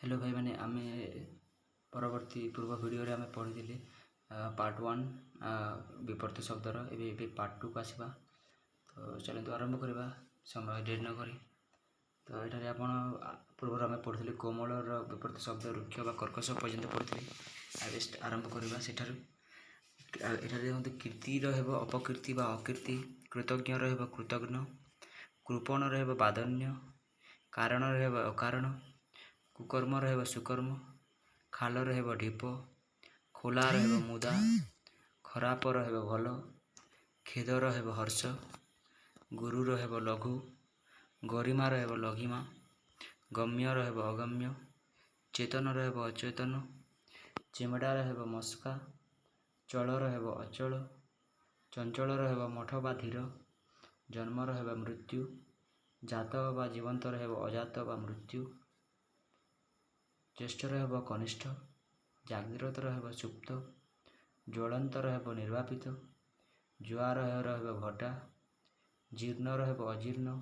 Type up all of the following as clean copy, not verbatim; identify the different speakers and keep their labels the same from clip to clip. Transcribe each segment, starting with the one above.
Speaker 1: Hello ଭାଇମାନେ, ଆମେ ପରବର୍ତ୍ତୀ ପୂର୍ବ ଭିଡ଼ିଓରେ ଆମେ ପଢ଼ିଥିଲେ ପାର୍ଟ ୱାନ୍ ବିପରୀତ ଶବ୍ଦର। ଏବେ ଏବେ ପାର୍ଟ ଟୁକୁ ଆସିବା। ତ ଚାଲନ୍ତୁ ଆରମ୍ଭ କରିବା ସମୟ ଡେରି ନକରି। ତ ଏଠାରେ ଆପଣ ପୂର୍ବରୁ ଆମେ ପଢ଼ିଥିଲେ କୋମଳର ବିପରୀତ ଶବ୍ଦ ରୁକ୍ଷ ବା କର୍କଶ ପର୍ଯ୍ୟନ୍ତ ପଢ଼ିଥିଲେ। ଏବେ ଆରମ୍ଭ କରିବା ସେଠାରୁ। ଏଠାରେ ଦେଖନ୍ତୁ, କୀର୍ତ୍ତିର ହେବ ଅପକୀର୍ତ୍ତି ବା ଅକୀର୍ତ୍ତି, କୃତଜ୍ଞର ହେବ କୃତଘ୍ନ, କୃପଣର ହେବ ବଦାନ୍ୟ, କାରଣର ହେବ ଅକାରଣ, କୁକର୍ମର ହେବ ସୁକର୍ମ, ଖାଲର ହେବ ଢିପ, ଖୋଲାର ହେବ ମୁଦା, ଖରାପର ହେବ ଭଲ, ଖେଦର ହେବ ହର୍ଷ, ଗୁରୁର ହେବ ଲଘୁ, ଗରିମାର ହେବ ଲଘିମା, ଗମ୍ୟର ହେବ ଅଗମ୍ୟ, ଚେତନର ହେବ ଅଚେତନ, ଚେମଡ଼ାର ହେବ ମସ୍କା, ଚଳର ହେବ ଅଚଳ, ଚଞ୍ଚଳର ହେବ ମଠ ବା ଧୀର, ଜନ୍ମର ହେବ ମୃତ୍ୟୁ, ଜାତ ବା ଜୀବନ୍ତର ହେବ ଅଜାତ ବା ମୃତ୍ୟୁ, ଜ୍ୟେଷ୍ଠର ହେବ କନିଷ୍ଠ, ଜାଗ୍ରତର ହେବ ସୁପ୍ତ, ଜ୍ୱଳନ୍ତର ହେବ ନିର୍ବାପିତ, ଜୁଆରର ହେବ ଭଟ୍ଟା, ଜୀର୍ଣ୍ଣର ହେବ ଅଜୀର୍ଣ୍ଣ,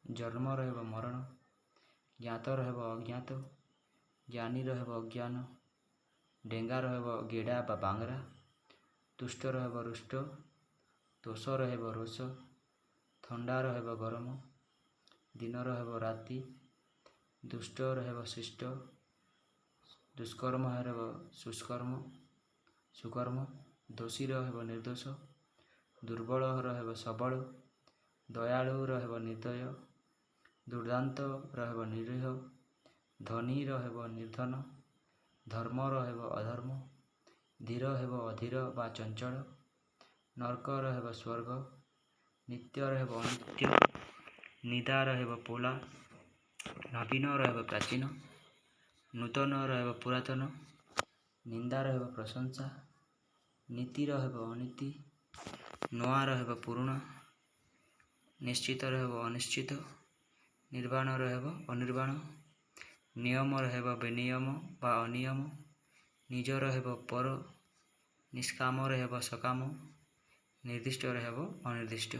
Speaker 1: ଜନ୍ମର ହେବ ମରଣ, ଜ୍ଞାତର ହେବ ଅଜ୍ଞାତ, ଜ୍ଞାନୀର ହେବ ଅଜ୍ଞାନ, ଡେଙ୍ଗାର ହେବ ଗେଡ଼ା ବା ବାଙ୍ଗରା, ତୁଷ୍ଟର ହେବ ରୁଷ୍ଟ, ତୋଷର ହେବ ରୋଷ, ଥଣ୍ଡାର ହେବ ଗରମ, ଦିନର ହେବ ରାତି, ଦୁଷ୍ଟର ହେବ ଶିଷ୍ଟ, ଦୁଷ୍କର୍ମ ହେବ ସୁକର୍ମ, ଦୋଷୀର ହେବ ନିର୍ଦ୍ଦୋଷ, ଦୁର୍ବଳର ହେବ ସବଳ, ଦୟାଳୁର ହେବ ନିର୍ଦ୍ଦୟ, ଦୁର୍ଦ୍ଦାନ୍ତର ହେବ ନିରୀହ, ଧନୀର ହେବ ନିର୍ଦ୍ଧନ, ଧର୍ମର ହେବ ଅଧର୍ମ, ଧୀର ହେବ ଅଧୀର ବା ଚଞ୍ଚଳ, ନର୍କର ହେବ ସ୍ୱର୍ଗ, ନିତ୍ୟର ହେବ ଅନିତ୍ୟ, ନିଦାର ହେବ ପୋଲା, ନବୀନର ହେବ ପ୍ରାଚୀନ, ନୂତନର ହେବ ପୁରାତନ, ନିନ୍ଦାର ହେବ ପ୍ରଶଂସା, ନୀତିର ହେବ ଅନୀତି, ନୂଆର ହେବ ପୁରୁଣା, ନିଶ୍ଚିତର ହେବ ଅନିଶ୍ଚିତ, ନିର୍ବାଣର ହେବ ଅନିର୍ବାଣ, ନିୟମର ହେବ ବେନିୟମ ବା ଅନିୟମ, ନିଜର ହେବ ପର, ନିଷ୍କାମର ହେବ ସକାମ, ନିର୍ଦ୍ଦିଷ୍ଟର ହେବ ଅନିର୍ଦ୍ଦିଷ୍ଟ।